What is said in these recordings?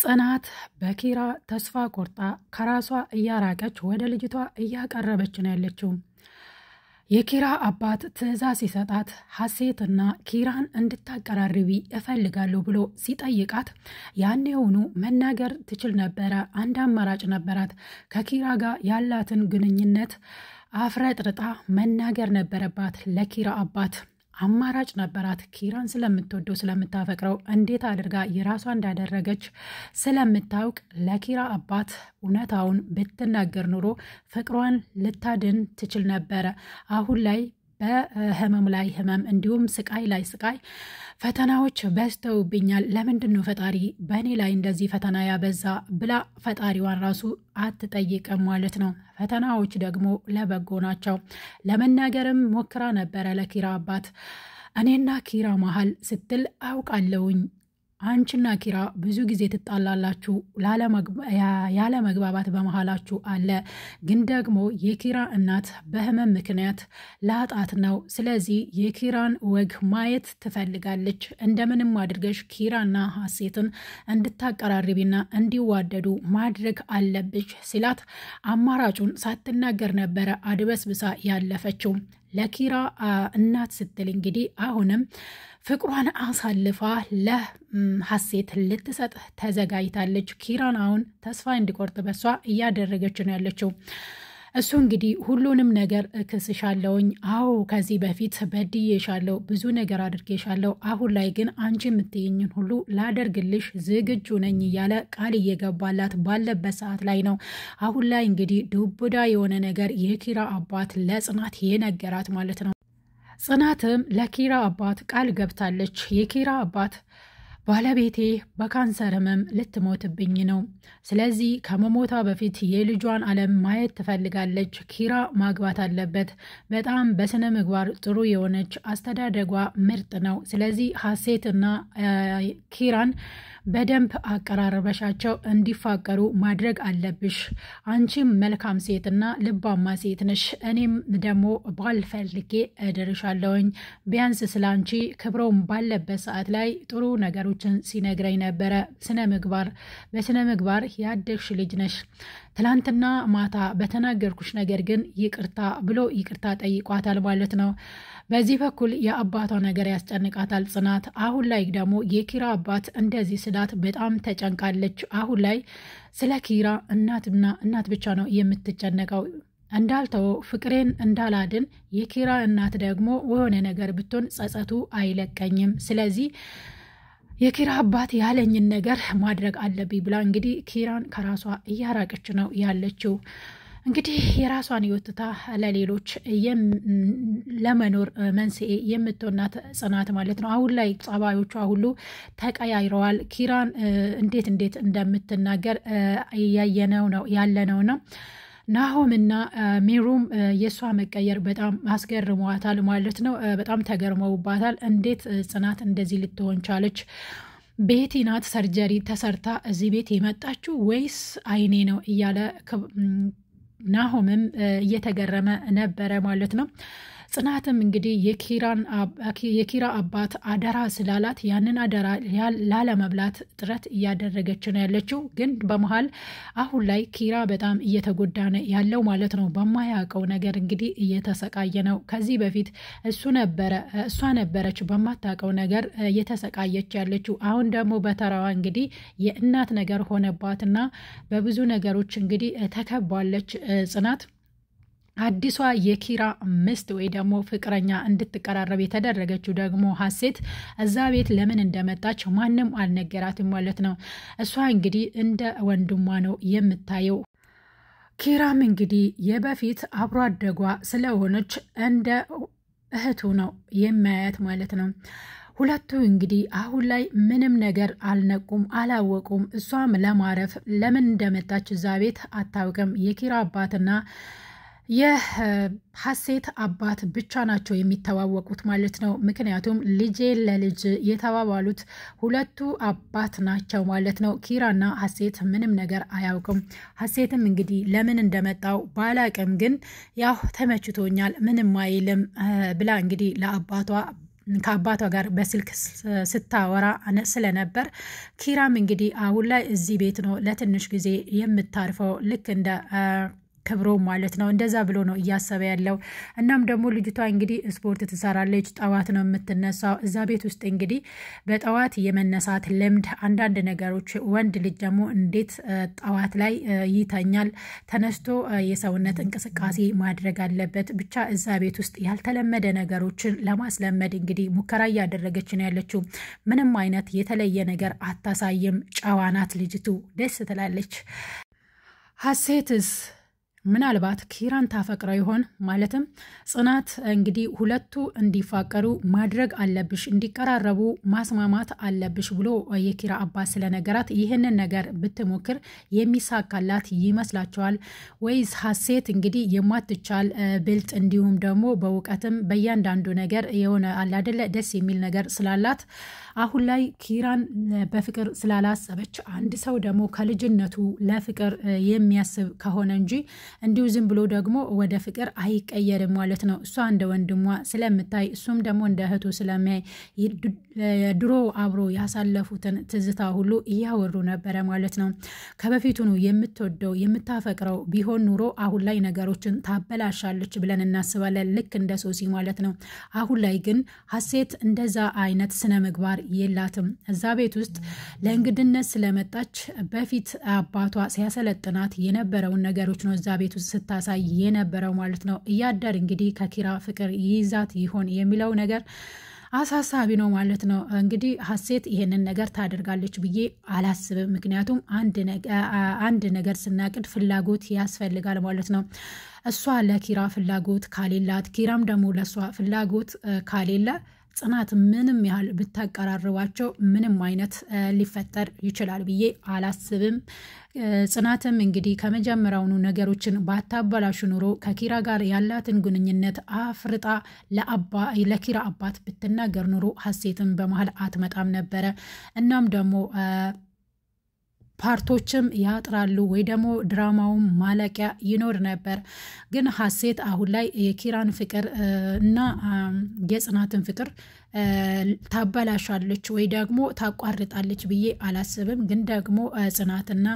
ጽናት በኪራ ተስፋ ቆርጣ ከራሷ እያራቀች ወደ ልጅቷ እያቀረበች ነው ያለችው። የኪራ አባት ትዕዛዝ ሲሰጣት ሀሴትና ኪራን እንድታቀራርቢ እፈልጋለሁ ብሎ ሲጠይቃት ያኔውኑ መናገር ትችል ነበረ። አንድ አማራጭ ነበራት። ከኪራ ጋር ያላትን ግንኙነት አፍረጥርጣ መናገር ነበረባት ለኪራ አባት። አማራጭ ነበራት። ኪራን ስለምትወደው፣ ስለምታፈቅረው፣ እንዴት አድርጋ የራሷ እንዳደረገች ስለምታውቅ ለኪራ አባት እውነታውን ብትናገር ኑሮ ፍቅሯን ልታድን ትችል ነበረ። አሁን ላይ በህመም ላይ ህመም እንዲሁም ስቃይ ላይ ስቃይ፣ ፈተናዎች በዝተውብኛል። ለምንድን ነው ፈጣሪ በእኔ ላይ እንደዚህ ፈተና ያበዛ ብላ ፈጣሪዋን ራሱ አትጠይቅም ማለት ነው። ፈተናዎች ደግሞ ለበጎ ናቸው። ለመናገርም ሞክራ ነበረ ለኪራ አባት፣ እኔና ኪራ መሀል ስትል አውቃለሁኝ አንቺና ኪራ ብዙ ጊዜ ትጣላላችሁ፣ ያለመግባባት በመሀላችሁ አለ። ግን ደግሞ የኪራ እናት በህመም ምክንያት ላጣት ነው። ስለዚህ የኪራን ወግ ማየት ትፈልጋለች። እንደምንም አድርገሽ ኪራና ሀሴትን እንድታቀራርቢና እንዲዋደዱ ማድረግ አለብሽ ሲላት አማራጩን ሳትናገር ነበረ አድበስብሳ ያለፈችው። ለኪራ እናት ስትል እንግዲህ አሁንም ፍቅሯን አሳልፋ ለሀሴት ልትሰጥ ተዘጋጅታለች። ኪራን አሁን ተስፋ እንዲቆርጥ በሷ እያደረገች ነው ያለችው። እሱ እንግዲህ ሁሉንም ነገር እክስሻለሁኝ፣ አዎ ከዚህ በፊት በድዬሻለሁ፣ ብዙ ነገር አድርጌሻለሁ። አሁን ላይ ግን አንቺ የምትይኝን ሁሉ ላደርግልሽ ዝግጁ ነኝ እያለ ቃል እየገባላት ባለበት ሰዓት ላይ ነው አሁን ላይ እንግዲህ ዱብዳ የሆነ ነገር የኪራ አባት ለጽናት የነገራት ማለት ነው። ጽናትም ለኪራ አባት ቃል ገብታለች። የኪራ አባት ባለቤቴ በካንሰር ህመም ልትሞትብኝ ነው። ስለዚህ ከመሞቷ በፊት የልጇን ዓለም ማየት ትፈልጋለች። ኪራ ማግባት አለበት። በጣም በስነ ምግባር ጥሩ የሆነች፣ አስተዳደጓ ምርጥ ነው። ስለዚህ ሀሴትና ኪራን በደንብ አቀራረበሻቸው እንዲፋቀሩ ማድረግ አለብሽ። አንቺም መልካም ሴትና ልባማ ሴት ነሽ። እኔም ደግሞ ባል ፈልጌ እድርሻለሁኝ። ቢያንስ ስለ አንቺ ክብሮም ባለበት ሰዓት ላይ ጥሩ ነገሮችን ሲነግረኝ ነበረ። ስነ ምግባር በስነ ምግባር ያደግሽ ልጅ ነሽ። ትላንትና ማታ በተናገርኩሽ ነገር ግን ይቅርታ ብሎ ይቅርታ ጠይቋታል ማለት ነው። በዚህ በኩል የአባቷ ነገር ያስጨንቃታል ጽናት። አሁን ላይ ደግሞ የኪራ አባት እንደዚህ ስላት በጣም ተጨንቃለች። አሁን ላይ ስለ ኪራ እናትና እናት ብቻ ነው የምትጨነቀው። እንዳልተወው፣ ፍቅሬን እንዳላድን፣ የኪራ እናት ደግሞ የሆነ ነገር ብትሆን ጸጸቱ አይለቀኝም። ስለዚህ የኪራ አባት ያለኝን ነገር ማድረግ አለብኝ ብላ እንግዲህ ኪራን ከራሷ እያራቀች ነው ያለችው። እንግዲህ የራሷን ሕይወት ትታ ለሌሎች ለመኖር መንስኤ የምትሆናት ጽናት ማለት ነው። አሁን ላይ ጸባዮቿ ሁሉ ተቀያይረዋል። ኪራን እንዴት እንዴት እንደምትናገር እያየነው ነው ያለነው ነው። ናሆም እና ሚሩም የእሷ መቀየር በጣም አስገርመዋታል ማለት ነው። በጣም ተገርመውባታል። እንዴት ጽናት እንደዚህ ልትሆን ቻለች? ቤቲ ናት ሰርጀሪ ተሰርታ እዚህ ቤት የመጣችው ወይስ አይኔ ነው እያለ ናሆምም እየተገረመ ነበረ ማለት ነው። ጽናትም እንግዲህ የኪራ አባት አደራ ስላላት ያንን አደራ ላለመብላት ጥረት እያደረገች ነው ያለችው። ግን በመሀል አሁን ላይ ኪራ በጣም እየተጎዳ ነው ያለው ማለት ነው። በማያውቀው ነገር እንግዲህ እየተሰቃየ ነው። ከዚህ በፊት እሱ ነበረ እሷ ነበረች በማታውቀው ነገር እየተሰቃየች ያለችው። አሁን ደግሞ በተራዋ እንግዲህ የእናት ነገር ሆነባትና በብዙ ነገሮች እንግዲህ ተከባለች ጽናት። አዲሷ የኪራ ምስት ወይ ደግሞ ፍቅረኛ እንድትቀራረብ የተደረገችው ደግሞ ሀሴት እዛ ቤት ለምን እንደመጣች ማንም አልነገራትም ማለት ነው። እሷ እንግዲህ እንደ ወንድሟ ነው የምታየው። ኪራም እንግዲህ የበፊት አብሮ አደጓ ስለሆነች እንደ እህቱ ነው የሚያያት ማለት ነው። ሁለቱ እንግዲህ አሁን ላይ ምንም ነገር አልነቁም፣ አላወቁም። እሷም ለማረፍ ለምን እንደመጣች እዛ ቤት አታውቅም። የኪራ አባትና የሀሴት አባት ብቻ ናቸው የሚተዋወቁት ማለት ነው። ምክንያቱም ልጄ ለልጅ የተባባሉት ሁለቱ አባት ናቸው ማለት ነው። ኪራና ሀሴት ምንም ነገር አያውቅም። ሀሴትም እንግዲህ ለምን እንደመጣው ባላቅም ግን ያው ተመችቶኛል፣ ምንም አይልም ብላ እንግዲህ ለአባቷ ከአባቷ ጋር በስልክ ስታወራ ስለነበር ኪራም እንግዲህ አሁን ላይ እዚህ ቤት ነው ለትንሽ ጊዜ የምታርፈው፣ ልክ እንደ ክብሮ ማለት ነው። እንደዛ ብሎ ነው እያሰበ ያለው። እናም ደግሞ ልጅቷ እንግዲህ ስፖርት ትሰራለች፣ ጠዋት ነው የምትነሳው። እዛ ቤት ውስጥ እንግዲህ በጠዋት የመነሳት ልምድ፣ አንዳንድ ነገሮች፣ ወንድ ልጅ ደግሞ እንዴት ጠዋት ላይ ይተኛል? ተነስቶ የሰውነት እንቅስቃሴ ማድረግ አለበት። ብቻ እዛ ቤት ውስጥ ያልተለመደ ነገሮችን ለማስለመድ እንግዲህ ሙከራ እያደረገች ነው ያለችው። ምንም አይነት የተለየ ነገር አታሳይም። ጨዋ ናት ልጅቱ፣ ደስ ትላለች። ሀሴትስ ምናልባት ኪራን ታፈቅረው ይሆን? ማለትም ጽናት እንግዲህ ሁለቱ እንዲፋቀሩ ማድረግ አለብሽ፣ እንዲቀራረቡ ማስማማት አለብሽ ብሎ የኪራ አባት ስለነገራት ይህንን ነገር ብትሞክር የሚሳካላት ይመስላቸዋል ወይስ? ሀሴት እንግዲህ የማትቻል ብልጥ፣ እንዲሁም ደግሞ በእውቀትም በእያንዳንዱ ነገር የሆነ አላደለ ደስ የሚል ነገር ስላላት አሁን ላይ ኪራን በፍቅር ስላላሰበች፣ አንድ ሰው ደግሞ ከልጅነቱ ለፍቅር የሚያስብ ከሆነ እንጂ እንዲሁ ዝም ብሎ ደግሞ ወደ ፍቅር አይቀየርም ማለት ነው። እሷ እንደ ወንድሟ ስለምታይ እሱም ደግሞ እንደ እህቱ ስለሚያይ ድሮ አብሮ ያሳለፉትን ትዝታ ሁሉ እያወሩ ነበረ ማለት ነው። ከበፊቱ ነው የምትወደው የምታፈቅረው ቢሆን ኑሮ አሁን ላይ ነገሮችን ታበላሻለች ብለን እናስባለን፣ ልክ እንደ ሶሲ ማለት ነው። አሁን ላይ ግን ሀሴት እንደዛ አይነት ስነ ምግባር የላትም። እዛ ቤት ውስጥ ለእንግድነት ስለመጣች በፊት አባቷ ሲያሰለጥናት የነበረውን ነገሮች ነው እዛ ቤት ውስጥ ስታሳይ የነበረው ማለት ነው። እያደር እንግዲህ ከኪራ ፍቅር ይይዛት ይሆን የሚለው ነገር አሳሳቢ ነው ማለት ነው። እንግዲህ ሀሴት ይሄንን ነገር ታደርጋለች ብዬ አላስብም። ምክንያቱም አንድ ነገር ስናቅድ ፍላጎት ያስፈልጋል ማለት ነው። እሷ ለኪራ ፍላጎት ካሌላት፣ ኪራም ደግሞ ለእሷ ፍላጎት ካሌለ ጽናት ምንም ያህል ብታቀራርባቸው ምንም አይነት ሊፈጠር ይችላል ብዬ አላስብም። ጽናትም እንግዲህ ከመጀመሪያውኑ ነገሮችን ባታበላሹ ኑሮ ከኪራ ጋር ያላትን ግንኙነት አፍርጣ ለኪራ አባት ብትናገር ኑሮ ሀሴትን በመሀል አትመጣም ነበረ። እናም ደግሞ ፓርቶችም ያጥራሉ ወይ ደግሞ ድራማውም ማለቂያ ይኖር ነበር። ግን ሀሴት አሁን ላይ የኪራን ፍቅር እና የጽናትን ፍቅር ታበላሻለች ወይ ደግሞ ታቋርጣለች ብዬ አላስብም። ግን ደግሞ ጽናትና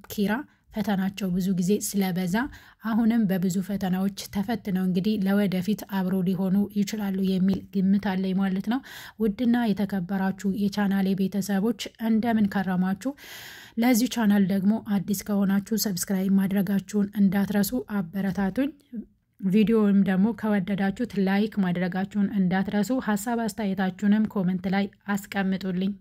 ኪራ ፈተናቸው ብዙ ጊዜ ስለበዛ አሁንም በብዙ ፈተናዎች ተፈትነው እንግዲህ ለወደፊት አብሮ ሊሆኑ ይችላሉ የሚል ግምት አለኝ ማለት ነው። ውድና የተከበራችሁ የቻናሌ ቤተሰቦች እንደምን ከረማችሁ? ለዚህ ቻናል ደግሞ አዲስ ከሆናችሁ ሰብስክራይብ ማድረጋችሁን እንዳትረሱ፣ አበረታቱኝ። ቪዲዮውም ደግሞ ከወደዳችሁት ላይክ ማድረጋችሁን እንዳትረሱ፣ ሀሳብ አስተያየታችሁንም ኮመንት ላይ አስቀምጡልኝ።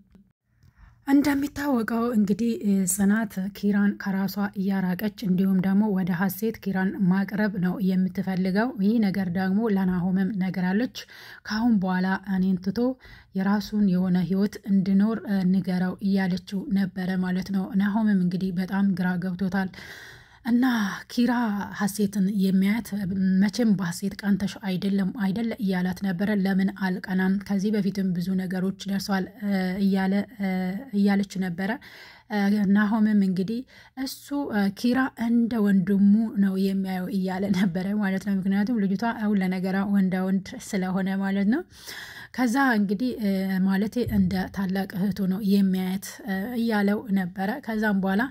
እንደሚታወቀው እንግዲህ ጽናት ኪራን ከራሷ እያራቀች እንዲሁም ደግሞ ወደ ሀሴት ኪራን ማቅረብ ነው የምትፈልገው። ይህ ነገር ደግሞ ለናሆምም ነገራለች። ከአሁን በኋላ እኔን ትቶ የራሱን የሆነ ሕይወት እንዲኖር ንገረው እያለችው ነበረ ማለት ነው። ናሆምም እንግዲህ በጣም ግራ ገብቶታል። እና ኪራ ሀሴትን የሚያያት መቼም በሀሴት ቀንተሽ አይደለም አይደለ እያላት ነበረ። ለምን አልቀናም? ከዚህ በፊትም ብዙ ነገሮች ደርሰዋል እያለች ነበረ። ናሆምም እንግዲህ እሱ ኪራ እንደ ወንድሙ ነው የሚያየው እያለ ነበረ ማለት ነው። ምክንያቱም ልጅቷ አሁን ለነገራ ወንዳ ወንድ ስለሆነ ማለት ነው። ከዛ እንግዲህ ማለቴ እንደ ታላቅ እህቱ ነው የሚያየት እያለው ነበረ። ከዛም በኋላ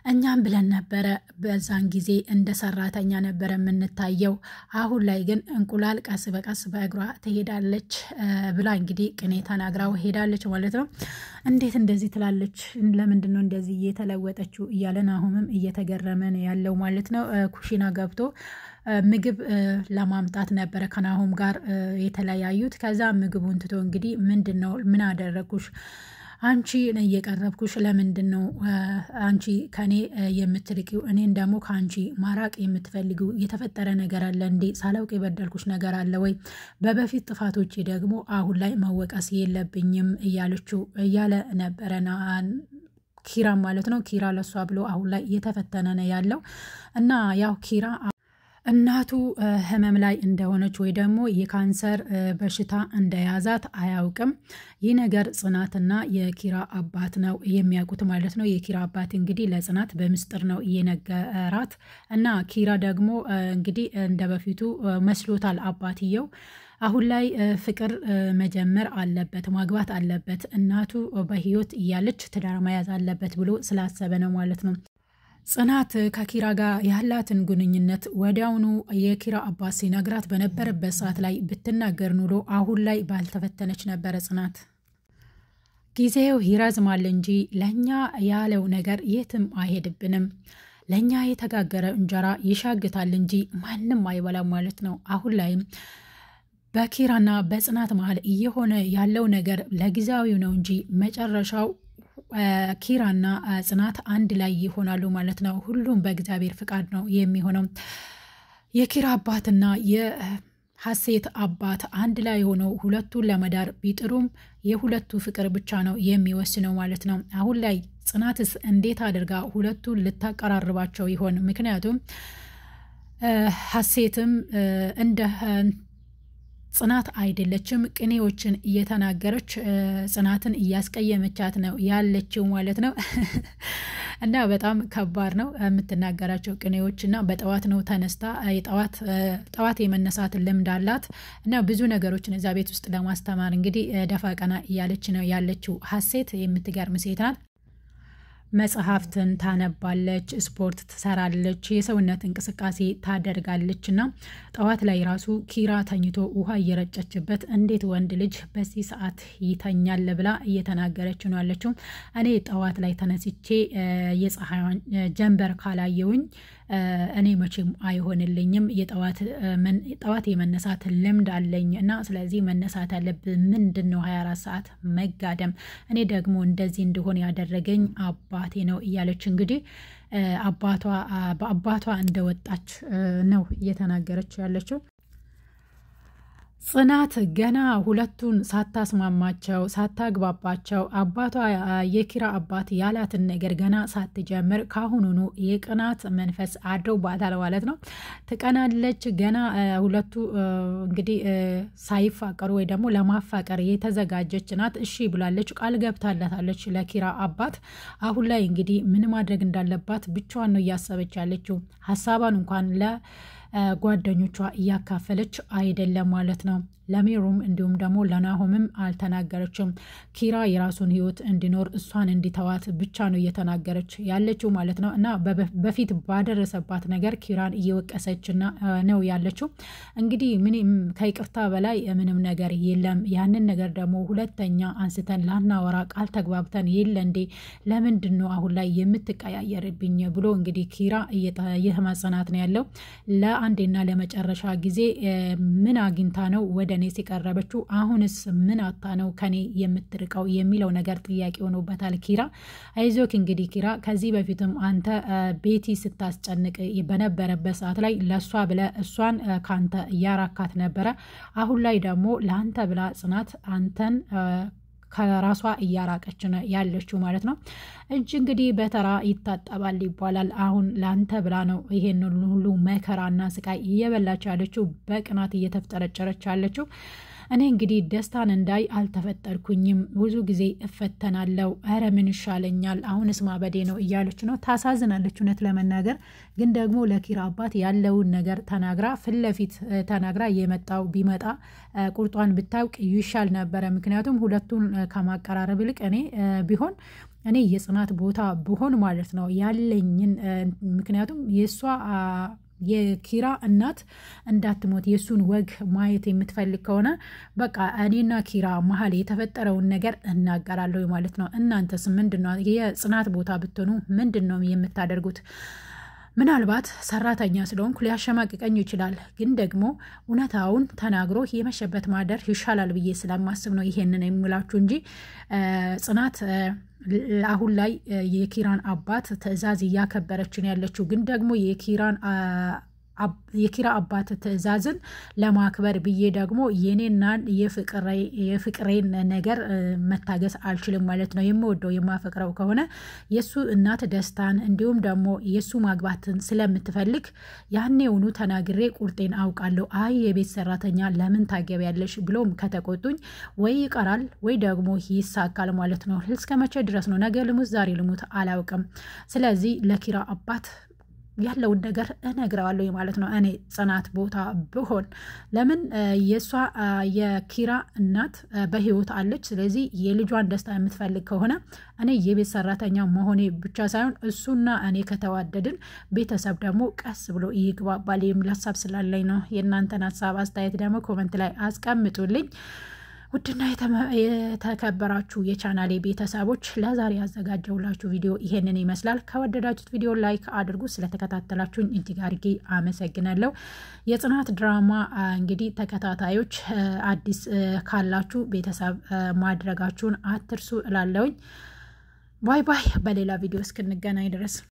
እኛም ብለን ነበረ በዛን ጊዜ እንደ ሰራተኛ ነበረ የምንታየው፣ አሁን ላይ ግን እንቁላል ቀስ በቀስ በእግሯ ትሄዳለች ብላ እንግዲህ ቅኔ ተናግራው ሄዳለች ማለት ነው። እንዴት እንደዚህ ትላለች? ለምንድን ነው እንደዚህ እየተለወጠችው? እያለ ናሆምም እየተገረመ ነው ያለው ማለት ነው። ኩሽና ገብቶ ምግብ ለማምጣት ነበረ ከናሆም ጋር የተለያዩት። ከዛ ምግቡን ትቶ እንግዲህ ምንድን ነው፣ ምን አደረግኩሽ? አንቺ እየቀረብኩሽ ለምንድን ነው አንቺ ከኔ የምትርቂው? እኔን ደግሞ ከአንቺ ማራቅ የምትፈልጊው የተፈጠረ ነገር አለ እንዴ? ሳላውቅ የበደልኩሽ ነገር አለ ወይ? በበፊት ጥፋቶቼ ደግሞ አሁን ላይ መወቀስ የለብኝም እያለችው እያለ ነበረ ኪራ ማለት ነው። ኪራ ለሷ ብሎ አሁን ላይ እየተፈተነ ነው ያለው እና ያው ኪራ እናቱ ህመም ላይ እንደሆነች ወይ ደግሞ የካንሰር በሽታ እንደያዛት አያውቅም። ይህ ነገር ጽናትና የኪራ አባት ነው የሚያውቁት ማለት ነው። የኪራ አባት እንግዲህ ለጽናት በምስጢር ነው እየነገራት፣ እና ኪራ ደግሞ እንግዲህ እንደ በፊቱ መስሎታል አባትየው። አሁን ላይ ፍቅር መጀመር አለበት፣ ማግባት አለበት፣ እናቱ በህይወት እያለች ትዳር መያዝ አለበት ብሎ ስላሰበ ነው ማለት ነው። ጽናት ከኪራ ጋር ያላትን ግንኙነት ወዲያውኑ የኪራ አባት ሲነግራት በነበረበት ሰዓት ላይ ብትናገር ኑሮ አሁን ላይ ባልተፈተነች ነበረ። ጽናት ጊዜው ይረዝማል እንጂ ለእኛ ያለው ነገር የትም አይሄድብንም። ለእኛ የተጋገረ እንጀራ ይሻግታል እንጂ ማንም አይበላም ማለት ነው። አሁን ላይም በኪራና በጽናት መሀል እየሆነ ያለው ነገር ለጊዜያዊው ነው እንጂ መጨረሻው ኪራና ጽናት አንድ ላይ ይሆናሉ ማለት ነው። ሁሉም በእግዚአብሔር ፍቃድ ነው የሚሆነው። የኪራ አባትና የሀሴት አባት አንድ ላይ ሆነው ሁለቱን ለመዳር ቢጥሩም የሁለቱ ፍቅር ብቻ ነው የሚወስነው ማለት ነው። አሁን ላይ ጽናትስ እንዴት አድርጋ ሁለቱን ልታቀራርባቸው ይሆን? ምክንያቱም ሀሴትም እንደ ጽናት አይደለችም። ቅኔዎችን እየተናገረች ጽናትን እያስቀየመቻት ነው ያለችው ማለት ነው። እና በጣም ከባድ ነው የምትናገራቸው ቅኔዎች፣ እና በጠዋት ነው ተነስታ፣ ጠዋት የመነሳት ልምድ አላት፣ እና ብዙ ነገሮችን እዛ ቤት ውስጥ ለማስተማር እንግዲህ ደፋ ቀና እያለች ነው ያለችው። ሀሴት የምትገርም ሴት ናት። መጽሐፍትን ታነባለች፣ ስፖርት ትሰራለች፣ የሰውነት እንቅስቃሴ ታደርጋለች፣ እና ጠዋት ላይ ራሱ ኪራ ተኝቶ ውሃ እየረጨችበት እንዴት ወንድ ልጅ በዚህ ሰዓት ይተኛል ብላ እየተናገረች ነው ያለችው። እኔ ጠዋት ላይ ተነስቼ የፀሐይዋን ጀንበር ካላየውኝ እኔ መቼም አይሆንልኝም። ጠዋት የመነሳት ልምድ አለኝ፣ እና ስለዚህ መነሳት ያለብህ ምንድን ነው 24 ሰዓት መጋደም? እኔ ደግሞ እንደዚህ እንደሆን ያደረገኝ አባቴ ነው እያለች እንግዲህ አባቷ በአባቷ እንደወጣች ነው እየተናገረች ያለችው። ጽናት ገና ሁለቱን ሳታስማማቸው፣ ሳታግባባቸው፣ አባቷ የኪራ አባት ያላትን ነገር ገና ሳትጀምር ካሁኑኑ የቅናት መንፈስ አድሮባታል ማለት ነው። ትቀናለች። ገና ሁለቱ እንግዲህ ሳይፋቀሩ ወይ ደግሞ ለማፋቀር የተዘጋጀች ናት። እሺ ብላለች፣ ቃል ገብታለታለች ለኪራ አባት። አሁን ላይ እንግዲህ ምን ማድረግ እንዳለባት ብቻዋን ነው እያሰበች ያለችው። ሀሳቧን እንኳን ለ ጓደኞቿ እያካፈለች አይደለም ማለት ነው። ለሜሩም እንዲሁም ደግሞ ለናሆምም አልተናገረችም። ኪራ የራሱን ሕይወት እንዲኖር እሷን እንዲተዋት ብቻ ነው እየተናገረች ያለችው ማለት ነው። እና በፊት ባደረሰባት ነገር ኪራን እየወቀሰች ነው ያለችው። እንግዲህ ምንም ከይቅርታ በላይ ምንም ነገር የለም። ያንን ነገር ደግሞ ሁለተኛ አንስተን ላናወራ ቃል ተግባብተን የለ እንዴ? ለምንድን ነው አሁን ላይ የምትቀያየርብኝ? ብሎ እንግዲህ ኪራ እየተማጸናት ነው ያለው። ለአንዴና ለመጨረሻ ጊዜ ምን አግኝታ ነው ወደ እኔ ሲቀረበችው? አሁንስ ምን አታ ነው ከኔ የምትርቀው የሚለው ነገር ጥያቄ ሆኖበታል። ኪራ አይዞክ፣ እንግዲህ ኪራ ከዚህ በፊትም አንተ ቤቲ ስታስጨንቅ በነበረበት ሰዓት ላይ ለእሷ ብለ እሷን ከአንተ እያራካት ነበረ። አሁን ላይ ደግሞ ለአንተ ብላ ጽናት አንተን ከራሷ እያራቀች ነው ያለችው ማለት ነው። እጅ እንግዲህ በተራ ይታጠባል ይባላል። አሁን ለአንተ ብላ ነው ይሄን ሁሉ መከራና ስቃይ እየበላች ያለችው፣ በቅናት እየተፍጠረጨረች ያለችው። እኔ እንግዲህ ደስታን እንዳይ አልተፈጠርኩኝም፣ ብዙ ጊዜ እፈተናለው፣ ኧረ ምን ይሻለኛል፣ አሁንስ ማበዴ ነው እያለች ነው። ታሳዝናለች እውነት ለመናገር። ግን ደግሞ ለኪራ አባት ያለውን ነገር ተናግራ፣ ፊት ለፊት ተናግራ የመጣው ቢመጣ ቁርጧን ብታውቅ ይሻል ነበረ። ምክንያቱም ሁለቱን ከማቀራረብ ይልቅ እኔ ቢሆን፣ እኔ የጽናት ቦታ ብሆን ማለት ነው ያለኝን፣ ምክንያቱም የእሷ የኪራ እናት እንዳትሞት የእሱን ወግ ማየት የምትፈልግ ከሆነ በቃ እኔና ኪራ መሀል የተፈጠረውን ነገር እናገራለሁ ማለት ነው። እናንተስ ምንድን ነው፣ የጽናት ቦታ ብትሆኑ ምንድን ነው የምታደርጉት? ምናልባት ሰራተኛ ስለሆንኩ ሊያሸማቅቀኝ ይችላል። ግን ደግሞ እውነታውን ተናግሮ የመሸበት ማደር ይሻላል ብዬ ስለማስብ ነው ይሄንን የምላችሁ እንጂ ጽናት አሁን ላይ የኪራን አባት ትዕዛዝ እያከበረችን ያለችው ግን ደግሞ የኪራን የኪራ አባት ትዕዛዝን ለማክበር ብዬ ደግሞ የኔና የፍቅሬን ነገር መታገስ አልችልም ማለት ነው። የምወደው የማፈቅረው ከሆነ የእሱ እናት ደስታን እንዲሁም ደግሞ የእሱ ማግባትን ስለምትፈልግ ያኔውኑ ተናግሬ ቁርጤን አውቃለሁ። አይ የቤት ሰራተኛ ለምን ታገቢያለሽ ብሎም ከተቆጡኝ ወይ ይቀራል ወይ ደግሞ ይሳካል ማለት ነው። እስከ መቼ ድረስ ነው? ነገ ልሙት ዛሬ ልሙት አላውቅም። ስለዚህ ለኪራ አባት ያለውን ነገር እነግረዋለሁ ማለት ነው። እኔ ጽናት ቦታ ብሆን ለምን የእሷ የኪራ እናት በሕይወት አለች። ስለዚህ የልጇን ደስታ የምትፈልግ ከሆነ እኔ የቤት ሰራተኛ መሆኔ ብቻ ሳይሆን እሱና እኔ ከተዋደድን ቤተሰብ ደግሞ ቀስ ብሎ ይግባባል የሚል ሀሳብ ስላለኝ ነው። የእናንተን ሀሳብ አስተያየት ደግሞ comment ላይ አስቀምጡልኝ። ውድና የተከበራችሁ የቻናሌ ቤተሰቦች ለዛሬ ያዘጋጀሁላችሁ ቪዲዮ ይሄንን ይመስላል። ከወደዳችሁት ቪዲዮ like አድርጉ። ስለተከታተላችሁኝ እጅግ አድርጌ አመሰግናለሁ። የጽናት ድራማ እንግዲህ ተከታታዮች አዲስ ካላችሁ ቤተሰብ ማድረጋችሁን አትርሱ እላለሁኝ። Bye bye። በሌላ ቪዲዮ እስክንገናኝ ድረስ።